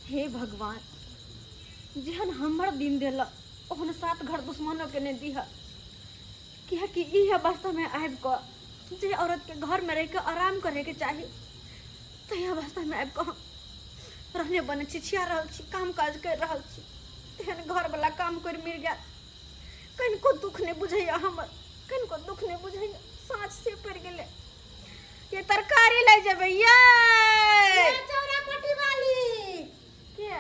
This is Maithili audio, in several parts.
हे भगवान, जेहन हमर दिन देलक ओहन सात घर दुश्मनोके नहि दिह। किएकि ई अवस्थामे आबि कऽ जे औरतके घरमे रहि कऽ आराम करैके चाही, ताहि अवस्थामे आबि कऽ हम रहने बने छिछिया रहल छी, काम काज करि रहल छी। तेहन घरवला काम करि मरि गेल, कनिको दुख नहि बुझैया हमर, कनिको दुख नहि बुझैया। साँझ से पड़ि गेलै। ये तरकारी लै जेबै ये चौरा पट्टी वाली के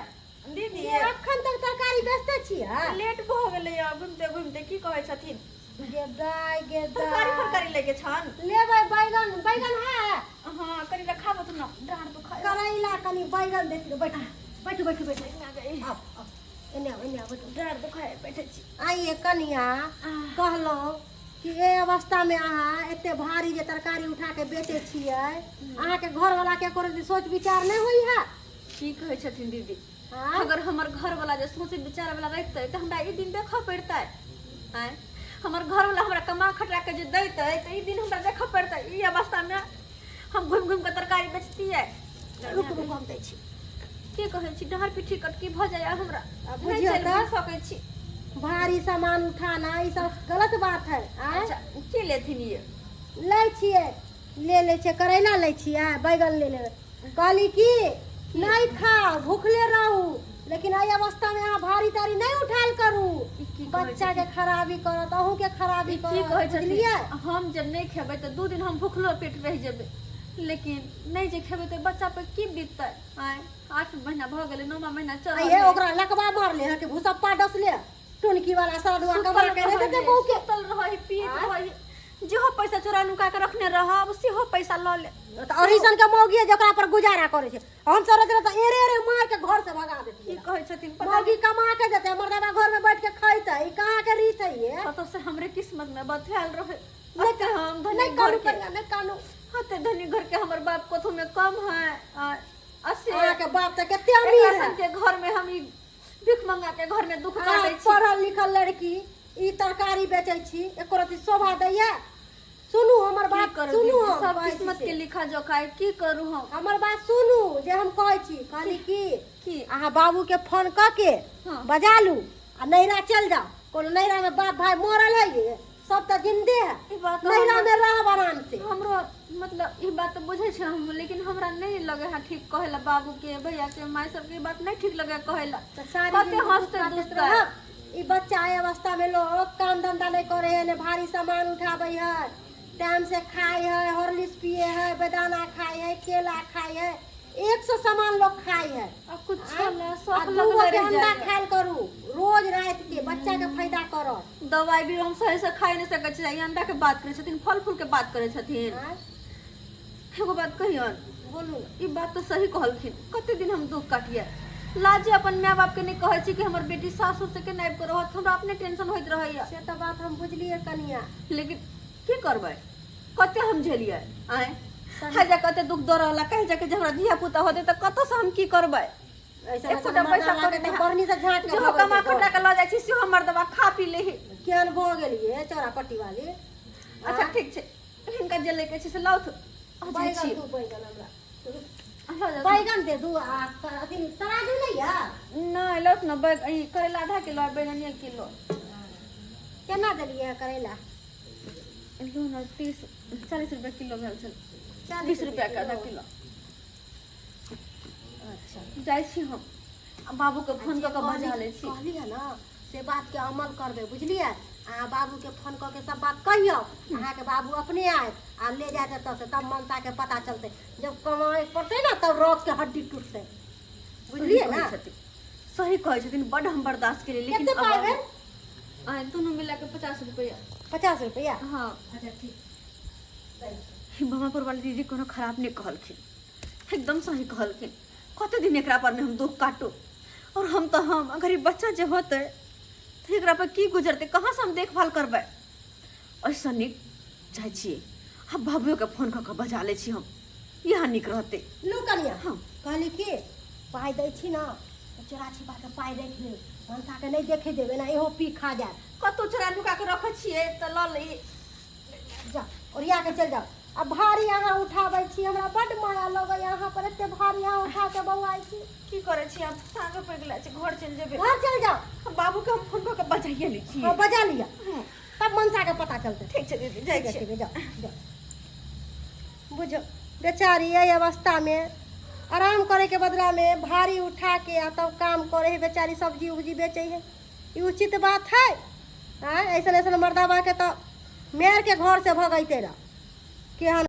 दीदी? ये अखन तक तरकारी बेचते छियै? लेट भऽ गेलै या घुमिते घुमिते। की कहै छथिन? गे दाय, गे तरकारी दाय। फरकारी लैके छन? लेबै बैगन। बैगन है? हाँ, कनि रखाबो तऽ न, डाँड़ दुखाय। करैला, कनि बैगन देती। बैठू बैठू बैठू बैठू। आउ आउ, एने आउ, एने आउ, बैठू। डाँड़ दुखाय, बैठै छी। आइए कनिया, कहलहुँ कि एहि अवस्थामे अहाँ एते भारी जे तरकारी उठा के बेचै छियै, अहाँके घरवाला के एको रत्ती सोच विचार नहि होइ है? की कहै छथिन दीदी? हाँ? अगर हमर घरवाला जे सोचे विचार वाला रहितै तऽ हमरा ई दिन देखऽ पड़तै? आँय, हमर घरवाला हमरा कमा खटा के जे दैतै तऽ ई दिन हमरा देखऽ पड़तै? ई अवस्थामे हम घुमि घुमि कऽ तरकारी बेचतियै? रुक रुक, हम दै छी। की कहै छी, डहर पिट्ठी कटकी भऽ जाइए हमरा। आ नहि बुझियौ चलि तऽ फिर सकै छी। भारी सामान उठाना ई सब गलत बात है। आँय? अच्छा, की लेथिन ये? लै छियै, ले लै छियै। करैला लै छियै, बैगन ले लेबै। कहली कि नहि खाउ, भूखले रहू, लेकिन एहि अवस्थामे अहाँ भारी तारी नहि उठायल करू। ई की कहै बच्चाके खराबी करत, अहूँके खराबी ई की करत। कहै छथिन? बुझलियै? हम जब नहि खेबै तऽ 2 दिन हम भूखलो पेट रहि जेबै, लेकिन नहि जे खेबै तऽ बच्चा पर की बीततै? आँय, 8 महीना भऽ गेलै, 9वां महीना चल आइये ओकरा लकवा मारले है कि भूसप्पा डसले? टुनकी वाला साधुआ कमा के नहि देते बहू के? सुतल रहै, पियैत रहै, जेहो पैसा चोरा नुका के रखने रहब सेहो पैसा लऽ ले। तऽ अरिसन के मौगी है जेकरा पर गुजारा करे छै। हम सब रहते तऽ एरे एरे मार के घर से भगा की देतियै। कहै छथिन पता मौगी कमा के देते, मर्दाबा घर में बैठ के खैते, ई कहाँ के रीत है ये? कतौ से हमरे किस्मत में बथायल रहे। नहि। अते हम धनी नहि घर कानू के कनिया, नहि कानू। अते धनी घर के हमर बाप कथू में कम है असे अहाँ के बाप तऽ कते अमीर एकरा है। सन के घर में हम ई भीख मंगा के घर में दुख अहाँ काटै छी। पढ़ल लिखल लड़की ई तरकारी बेचै छी, एको रत्ती शोभा दैया? सुनू हमर की बात। करू सुनू, दीदी, हम सब कहै छी किस्मत से। के लिखा जोखा है, की करू हम? हमर बात सुनू जे हम कहै छी। कहली कि की? अहाँ बाबू के फोन कऽ के बजा लू आ नैहरा चलि जाउ। कोनो नैहरा में बाप भाई मरल है? ये सब तऽ जिंदे है। ई बात नैहरा में रहब आराम से। हमरो मतलब ई बात तऽ बुझै छै हम, लेकिन हमरा नहि लगे है ठीक कहै ला। बाबू के, भैया के, माय सबके ई बात नहि ठीक लगे कहै ला। तऽ सारी कते जिंदगी हंसते काटैत दुसतै। रहब। ई बच्चा एहि अवस्था में लोग काम धंधा नहीं करे है, ने भारी सामान उठाबै है, टाइम से खाय है, हॉर्लिक्स पिए है, बेदाना खाय है, केला खाय है, 100 सामान लोग खाय है। आ कुछ ला आ शौक दूगो लगले के रहि अंडा जाइए। खायल करू रोज राति के, बच्चा के फायदा करत। दवाई भी हम सही से खाइ नहि सकै छियै, ई अंडा के बात करै छथिन, फल फूल के बात करै छथिन। आँय? एगो बात कहियन? बोलू। ई बात तऽ सही कहलखिन। कते दिन हम दुख काटियै? लाजे अपन माय बाप के नहि कहै छी कि हमर बेटी सासुर से केना आबि कऽ रहत। हमरा अपने टेंशन होइत रहैया। से तऽ बात हम बुझलियै कनिया। लेकिन की करबै? कते हम झेलियै? आँय, हाय जा, कते दुख दऽ रहल है। कहि जाके जे हमरा धिया पुता होतै तऽ कतऽसँ हम की करबै? ऐसा एकोटा पैसा कौड़ी नहि। बरनी से झाँट के जेहो कमा खटा के लऽ जाइ छी सेहो मर्दबा खा पी लेही। केहन भऽ गेलियै चौरा पट्टी वाली? अच्छा, ठीक छै। हिनका जे लैके छै से लाउथ, आ जाइ बैगन छी। दू बैगन हमरा। लऽ जाउ। बैगन दे दू आ अथी तराजू नहि यऽ? नहि, लाउथ ने बैग, ई करैला आधा किलो आ बैगन 1 किलो। केना देलियै है करैला? लू ने, 30-40 रुपआ किलो भेल छल। 40 20 रुपआ के आधा किलो। अच्छा। जाइ छी हम आ बाबूके फोन कऽ कऽ बजा लै छी। कहली है ने से बात के अमल करबै, बुझलियै? अहाँ बाबूके फोन कऽ के सब बात कहियौ। अहाँके बाबू अपने आयत आ ले जायत एतऽ से, तब ममता के पता चलतै। जब कमाइ पड़तै ने तब रग के हड्डी टूटतै, बुझलियै सही ने? कहै छथिन, सही कहै छथिन। बड्ड हम बर्दाश्त केलियै, लेकिन कते पाइ भेल? आँय, दुनू मिला के 50 रुपैआ। 50 रुपैआ? हाँ। अच्छा, ठीक। बमापुर वाली दीदी कोनो खराब नहि कहलखिन, एकदम सही कहलखिन। कते दिन एकरा पर में हम दुख काटू? और हम तऽ हम, अगर ई बच्चा जे होतै तऽ एकरा पर की गुजरतै? कहाँ से हम देखभाल करबै? एहिसँ नीक जाइ छियै आ बाबुओके फोन कऽ कऽ बजा लै छी हम, इएह नीक रहतै। लू कनिया। हाँ। कहली कि पाइ दै छी ने तऽ चोरा छिपा के पाइ राखि लेब, मनसा के नहि देखे देबै ना, इहो पी खा जायत। कतहु चोरा नुका के रखै छियै तऽ लऽ ली। जा, ओरिया के चलि जाउ। आ भारी अहाँ उठाबै छी, हमरा बड्ड माया लगैया अहाँ पर, एते भारी अहाँ उठा के बौआइ छी। की करै छी, आब साँझो पड़ि गेल छै, घर चलि जेबै। घर चलि जाउ। बाबू के हम फोन कऽ के बजाइए लै छी। हाँ, बजा लिअ, तब मनसा के पता चलतै। ठीक छै दीदी, जाइ छी। ठीक है, जाओ जाओ। बुझो बेचारी एहि अवस्था में आराम करे के बदला में भारी उठा के आ तब काम करे है बेचारी, सब्जी उब्जी बेचे है। ई उचित बात है? आँय, ऐसन ऐसन मर्दाबा के तो मेयर के घर से भगैते रह केहन।